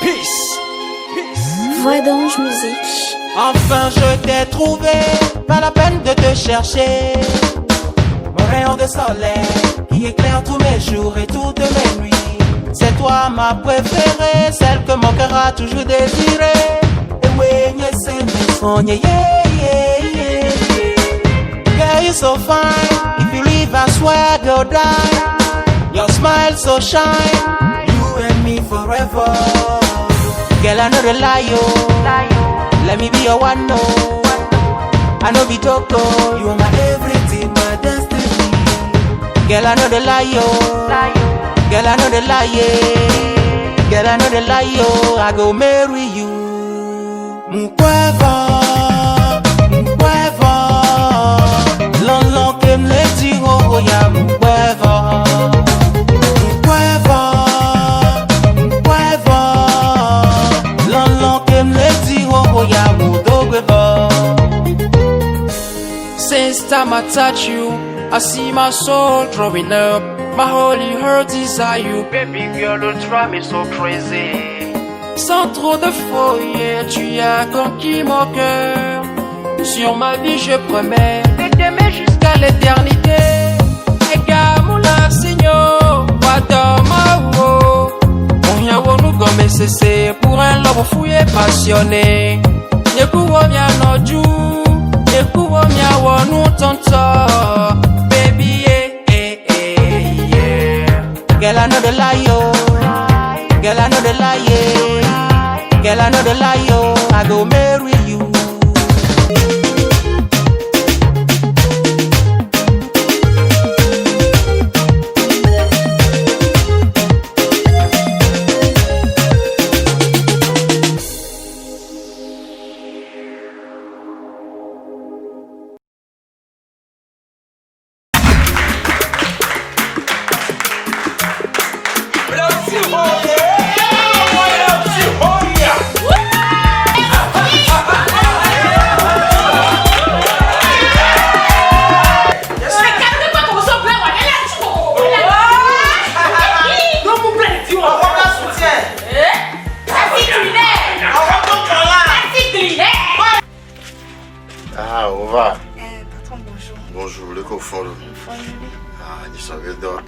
Peace. Peace. Voix d'ange musique. Enfin je t'ai trouvé, pas la peine de te chercher. Mon rayon de soleil qui éclaire tous mes jours et toutes mes nuits. C'est toi ma préférée, celle que mon cœur a toujours désirée. Et oui, c'est mes sons, yeah, yeah, yeah, yeah. Girl, you so fine. If you leave, I swear go die. Your smile so shine. You and me forever. Girl, I know the lie, yo. Let me be your one, no. I know be joke, oh. You are my everything, my destiny. Girl, I know the lie, yo. Girl, I know the lie, yeah. Girl, I know the lie, yo. I go marry you. Mkweva, mkweva. Lon ke mleti ho ya mkweva. Mkweva, mkweva. Lon ke mleti ho ya mudogweva. Since time I touch you, I see my soul growing up. My holy heart desire you. Baby girl, you drive me so crazy. Sans trop de foyer, tu as conquis mon cœur. Sur ma vie, je promets de t'aimer jusqu'à l'éternité. Egamula Seigneur, Wadamawo. Comme cessé pour un lobo fou et passionné. Nyekuwo mia noju, nyekuwo mia wonu tonto. Baby, yeah, yeah, yeah, yeah. Girl, I know the lie, yo. Girl, I know the lie, yeah. Girl, I know the lie, yo. I go marry you. Ah, on va. Eh, patron, bonjour. Bonjour, le coffre. Bonjour. Ah, ni sɔgbe dɔ.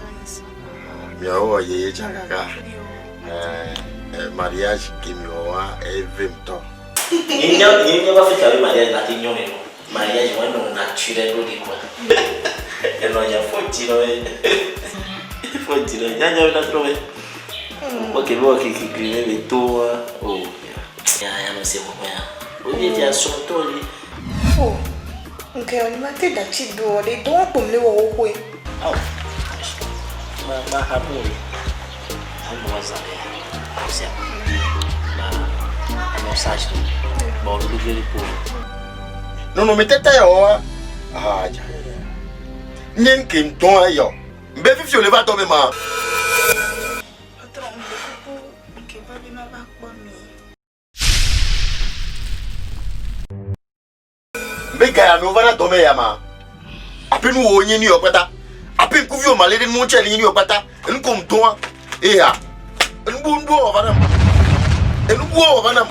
Miawo wɔ yeye tsã kaka. Eh, mariage ke mi wɔ wa eve ŋutɔ. Nye va fi tsabe mariage la te nyɔ me no. Mariage wa nɔ naturel ɖo ɖi quoi. Enɔ nya fo dzi nɔ me. Fo dzi nɔ nya nya na trɔ me. Ok, bo ke ke ke me be to wa. Oh. Ya ya no se mo ya. O ye dia sɔntɔ li. Oh, nke oni ma te dachi do de do akpom le wo wo Aw. Ma ma ha mo li. Ang mo za le. Se. Ma no sage. Bon, le le po. Nɔnɔmetata ya wɔ wa. Ah, dza. Nye nke ŋutɔ eyɔ. Mbe fifi wòle va dɔ me ma. Patron, mbe kuku nke va be ma va kpɔ mi. Mbe ga ya me wova na dɔ me ya ma. Aƒe nu wo nye nu yɔ kpata. Aƒe ŋkuvi wo ma lé ɖe nuwo tse le nye nu yɔ kpata. Enu ko ŋdɔa. Eya. Enu bu nu wɔ va nam. Enu bu wɔ va nam.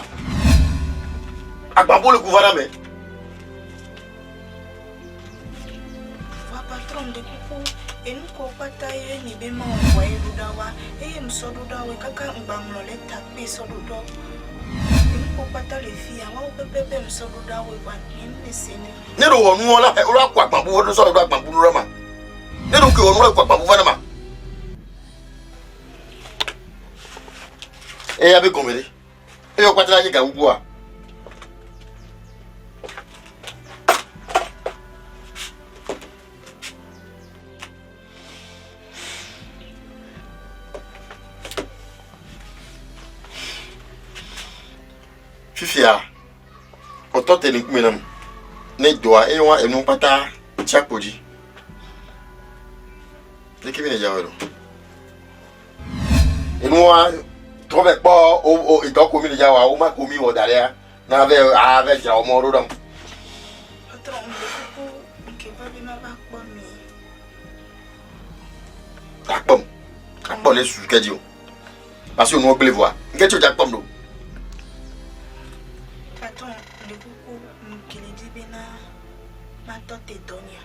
Agbabo le ku va na me. Va patron mbe kuku enu ko kpata ye mi be ma wo ye ɖo ɖa wa. Eye ŋsɔ ɖo ɖa wo kaka ŋgba ŋlɔ le ta kpe sɔ ɖo ɖɔ. Enu ko kpata le fia wa wo pepepe ŋsɔ ɖo ɖa wo wa nye nu le se ne. Ne ɖo wɔ nuwɔ la, wole akɔ agbabu wo ɖo sɔ ɖo agbabu nu ɖe ma. Ne ɖo ke wɔ nuwɔ le kɔ agbabu va na ma. Eya be gɔme ɖe. Eyɔ kpata la nye gagbogboa. Fifia, kpɔtɔ te le ŋkume nam. Ne doa eye wa enu kpata tsi akpo dzi. Leke mi le dza wɔ ɖo? Enua trɔ vɛ kpɔ o o edɔ ko mi le dza wɔa wo ma ko mi wɔ da ɖea na vɛ ave dzra wo mɔ ɖo ɖam. Patron mbe kuku nke va be ma va kpɔ mi. Akpɔm. Akpɔ le su ke dzi o. Parce que enua gblẽ vɔa. Nke tso dza kpɔm ɖo. Matɔ te dɔ nyea.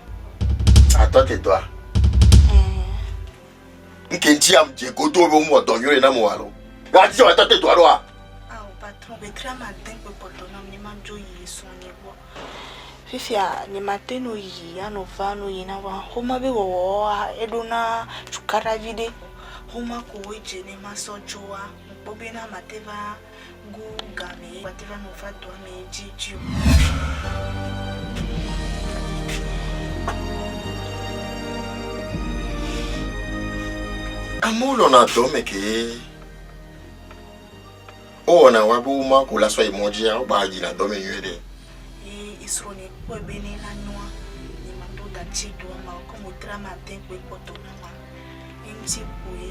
Atɔ te dɔa? Nke ŋuti am dze godo be womewɔ dɔ nyuie nam o alo? Ati atɔ te dɔa ɖoa? Ao patron, wetri ame ade kpe kpɔtɔ nam ne madzo yi srɔ̃nye gbɔ. Fifia nyemate no yi anɔ va no yi na va. Xoma be wɔwɔa eɖona cukaɖa viɖe. Xoma ko woe dze ne masɔ dzoa. Ŋkpɔ bena mate va gu game mate va nɔ va dɔa me edziedzi o. Amewo lɔna dɔ me kee. Wowɔna woabe woma ko la sɔ yi mɔ dzia, wogba yina dɔ me nyuie ɖe. Ye esrɔ̃nye kpɔe be ne la nyoa, nyemato datsi dɔa ma o. Ke mo tra mate kpɔe kpɔtɔ na ma. Ye ŋuti kpoe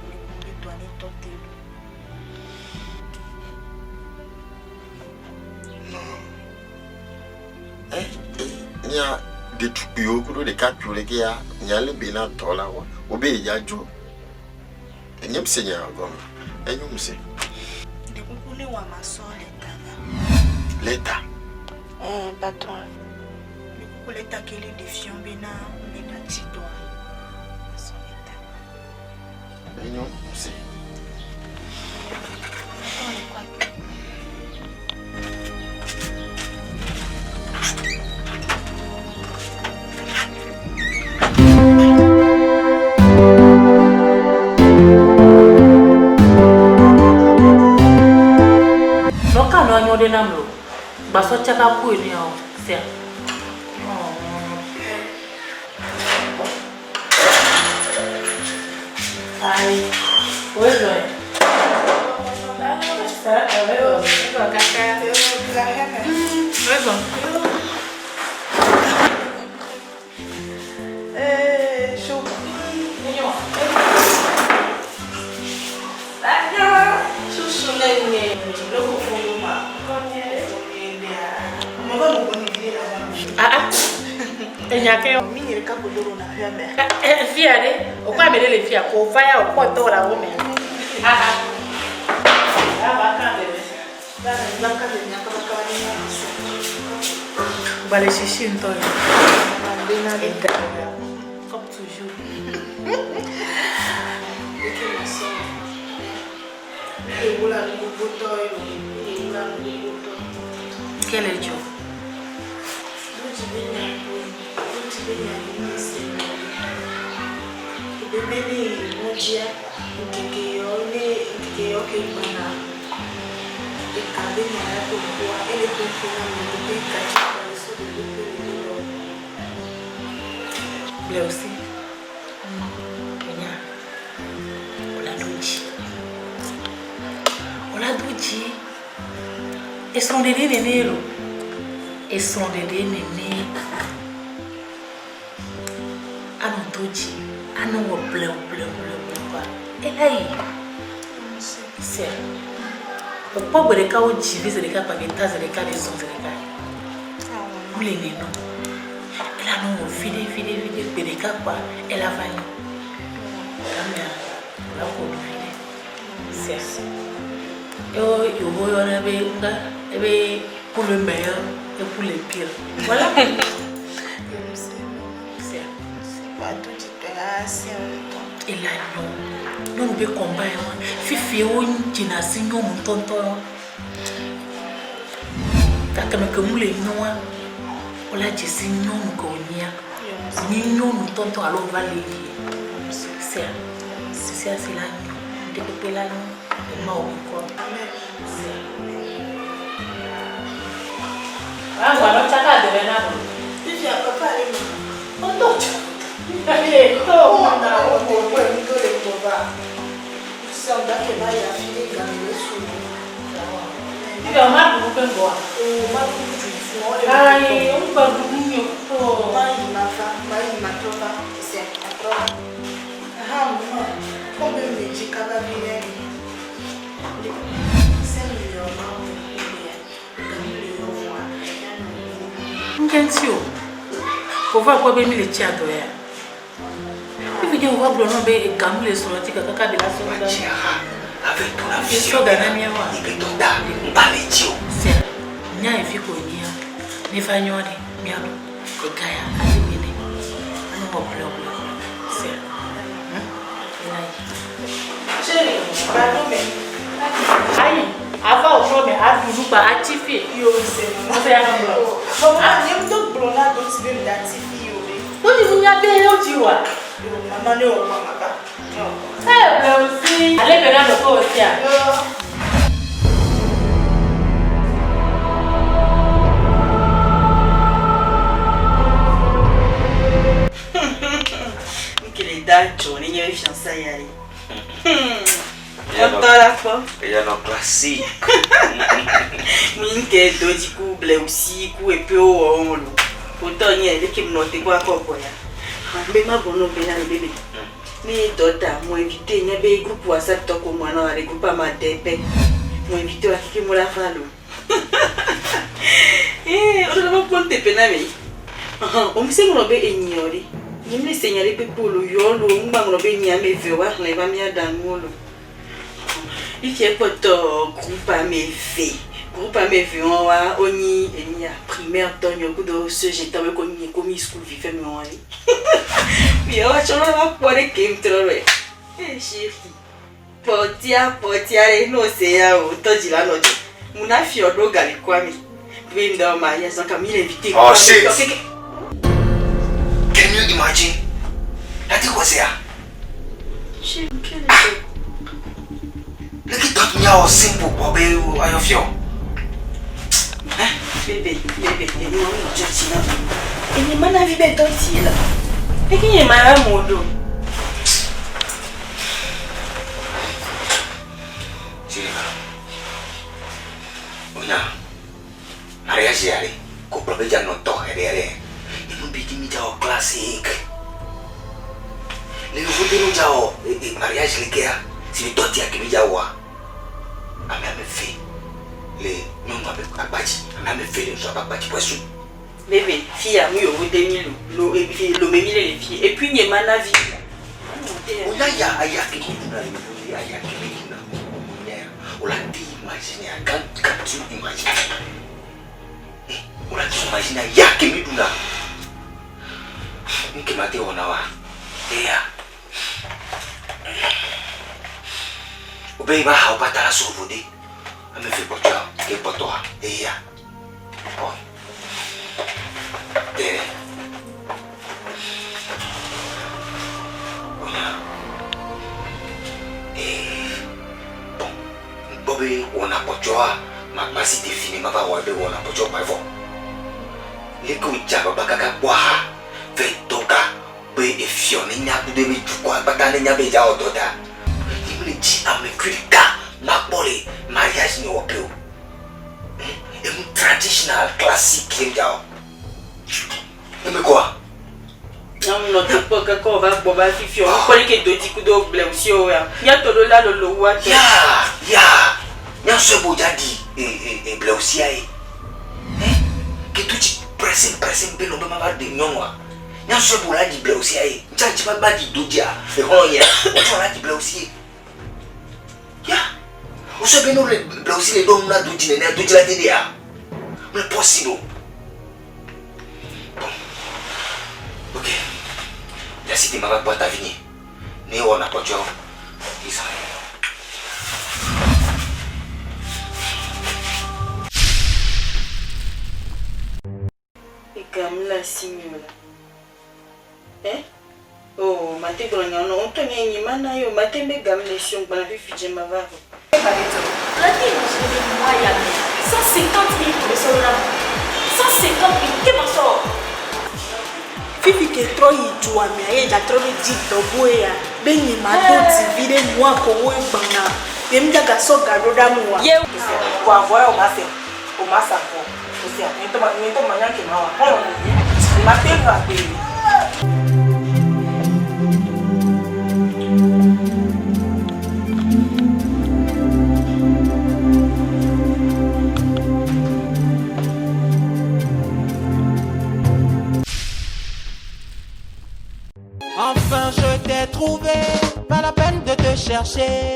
mekpɔ be dɔa ne tɔ te ɖo. Eh, eh, mia ɖetugbiwo kuɖo ɖekakpuiwo ɖeke ya mia lé be na dɔ la wa wobe yedza dzo. Enye mse nya gɔme. Enyo mse. Ɖe kuku ne wɔ masɔ lɛta va. Lɛta? Eh, patron. Ɖe kuku lɛta ke le ɖe fiɔ be na me ɖa tsi dɔa. Masɔ lɛta. Enyo mse. Patron le kɔ akpe. Nɔka nɔ anyɔ ɖe nam lo. Gbasɔ tsaka ku ene o sia. Ayi, wo zɔ. Wo zɔ. Ah ah. Enya ke. Fia ɖe, wòkɔ ame ɖe le fia ko va ya wòkpɔ tɔ le awo me. Ah ah. Ava kan bebe. Gbale shishi ŋutɔ ye. Eda comme toujours. Quel est Joe? Bleusi. Enya. Oladoji. Oladoji. Esrɔ̃ɖeɖe nene lo. Esrɔ̃ɖeɖe nene. Anɔ do dzi. Anɔ wɔ blewu blewu blewu blewu kɔa. Ela yi. Se. Wòkpɔ gbe ɖeka wodzi vi zi ɖeka kpa ta zi ɖeka le zɔ zi ɖeka. Wole neno. Ela nɔ wɔ viɖe viɖe viɖe gbe ɖeka kɔa ela va nyo. Gamea wòla ƒo nu viɖe. Se. Ewo yewo yɔna be ŋga ebe pour le meilleur et pour le pire. Voilà. Se. Ela nyo. Nyɔnu be combat ye wa. Fifi wo dzina si nyɔnu ŋutɔŋutɔ. Gake me ke mu le nyoa, wola dze si nyɔnu ke wònyea. Nyi nyɔnu ŋutɔŋutɔ alo va le yi. Sea, sia si la nyo, ŋɖekpekpe la nyo le Mawu ŋkɔ me. Sea. Agba nɔ tsaka deme na mo. Oto. To. Fifia o ma ɖu ƒe ŋgɔa? Ayi, o ŋgɔ ɖu nu nyɔ. Ŋke ŋuti o. Kova kpɔ be mi le tsia dɔ ya. Fifi dze wova gblɔ nɔ be ega mu le srɔ̃ ti kaka be la srɔ̃ da. Sɔ ga na míawoa. Se nya yi fi ko nyia. Ne va nyɔ ɖe míaɖu. Ega ya ale mi ne. Anɔ wɔ blewu blewu. Sea. Hm? Ela yi. Chérie, va ɖo me. Ayi, ava wò xɔ me aɖu nu kpa atsi fi. Yo se. Ose ya nɔ gblɔ. Mama, nye ŋutɔ gblɔ na Doti be mda tsi fi o be. Doti nunya be ye wodzi oa? Yo, mama ne wɔ kpɔ mava. Ne wɔ kpɔ. Ee, blewu si. Ale be na nɔ kɔ wò sia. Yo. Nkele da dzɔ ne nye be fiansa ya ye. Ŋutɔ la kpɔ. Eya nɔ classique. Mi ŋke do dzi ku blewusi ku epewo wɔwɔ lo. Wotɔ nye leke menɔ te kɔ akɔ gbɔ ya. Be ma gbɔ nɔ be na le bebe. Ne dɔ ta mo invité nye be groupe WhatsApp tɔ ko mo anɔ ale groupe ama de pe. Mo invité wa keke mo la va lo. Eh, o la va kpɔ nuteƒe na mi. Ahan, o se ŋlɔ be enyi o ɖe. Nye mi se nya ɖe kpekpe o lo yɔ lo, ŋgba ŋlɔ be enyi ame eve wa xlẽ va mía ɖa nuwo lo. Fifia kpɔtɔ groupe ame eve. Groupe ame eve wɔn wa wonyi enu ya primaire tɔ nyɔ kudo CEG tɔ be ko nyi ko mi school vi fɛ mi wɔn ɖe. Fia wa tsɔ va kpɔ ɖe ke ŋtrɔ ɖe. Eh chérie. Kpɔtia kpɔtia ɖe ne ose ya o tɔ dzi la nɔ dzi. Muna fiɔ ɖo gali kɔa mi. Be ŋdɔ ma ya zɔn ka mi le invité. Oh shit. Can you imagine? That was here. Ah. Look at that me simple bobe ayo fio. Eh, bébé, bébé, eni wo no church na. Eni mana vi be toti la. Eki nye ma mo do. Sirika. Onya. Mariage ya le. Ko gblɔ be dza nɔ tɔxɛ ɖe ɖe. Enu bi di mi dza wɔ classique. Le yevu de nu dza wɔ mariage le kea. Si mi tɔ tia ke mi dza wɔa. Ame ame ve le nyɔnua be akpa dzi. Ame ame ve le ŋutsua be akpa dzi kɔe su. Bébé, fia mu yovo de mi lo lo ebi lo me mi le le fi et puis nye mana vi. Onya ya aya ke mi duna le yevu de aya ke mi duna. Onya ya. Ola te imagine ya quand quand tu imagines. Eh, ola te imagine ya ke mi duna. Nke ma te wɔna wa. Eya. Obe ba ha opata la so de. Ame ve kpɔtɔa ke kpɔtɔa eya. Bon. Tere. Onya. Eh. Bon. Ŋkpɔ be wɔna kpɔtɔa ma ma si te fi ne ma va wɔ be wɔna kpɔtɔ kpa vɔ. Leke wòdze agbagba kaka kpɔ aha ve dɔga be efiɔ ne nya ku ɖe be dukɔa kpata ne nya be dza wɔ dɔ da. Nye mele dzi ame kui ɖeka makpɔ le mariage nye wɔƒe o. Enu traditional classique ye dza wɔ. Eme kɔa? Nyɔnu nɔ te kpɔ keke wòva gbɔ va fifi o. Nukpɔ ɖeke do dzi kudo blewusi o ya. Míatɔ ɖo la lolo wu atɔ. Ya ya míasɔe bo dza ɖi e e e blewusia ye. Eh ke tu tsi pressing pressing be nɔ be mava ɖe nyɔnua. Míasɔe bo la ɖi blewusia ye. Ŋtsa ŋtsi va gba ɖi do dzia exɔlɔ nyea wotsɔ la ɖi blewusi ye. Ya wosɔe be ne wole blewusi le ɖo nu na do dzi nenea do dzi la te ɖea. Mele possible. Bon. Ok. Merci de m'avoir kpɔ ta vinye. Ne wɔna kpɔtsɔ. Isa. Egam le asinye o la. Eh? Oh, mate gblɔ nya nɔ ŋutɔ nye nyi mana ye o mate be gam le si o gbana fifi dze ma va o. Lati imagine be moi ya me 150 000 pour le solo là. 150 000, qu'est-ce que ça? Fifi ke trɔ yi dua mea ye dza trɔ be dzi dɔgoe ya be nye ma do dzivi ɖe nua ko wo gbɔna ye mi dza gasɔ ga ɖo ɖa mu wa. Ye Vɔ avɔ ya o ma se o ma sa avɔ o se nye ŋutɔ ma nye ŋutɔ ma nya ke ma wa xɔlɔ̃ me nye ma te ŋu agbe. Enfin je t'ai trouvé, pas la peine de te chercher.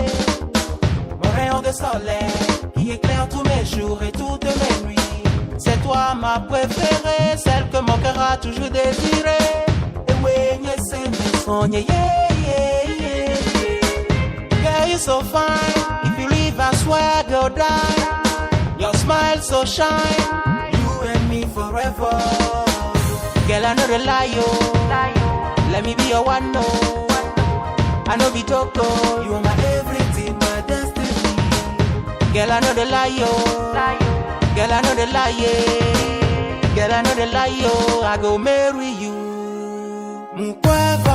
Mon rayon de soleil qui éclaire tous mes jours et toutes mes nuits. C'est toi ma préférée, celle que mon cœur a toujours désirée. Et ouais, c'est mes sons, yeah, yeah, yeah. Girl, you so fine. If you leave, I swear, girl, die. Your smile so shine. You and me forever. Girl, I know the lie, yo. Let me be your one, no. I know be joke, oh. You are my everything, my destiny. Girl, I know the lie, yo. Girl, I know the lie, yeah. Girl, I know the lie, yo. I go marry you. Mukwe.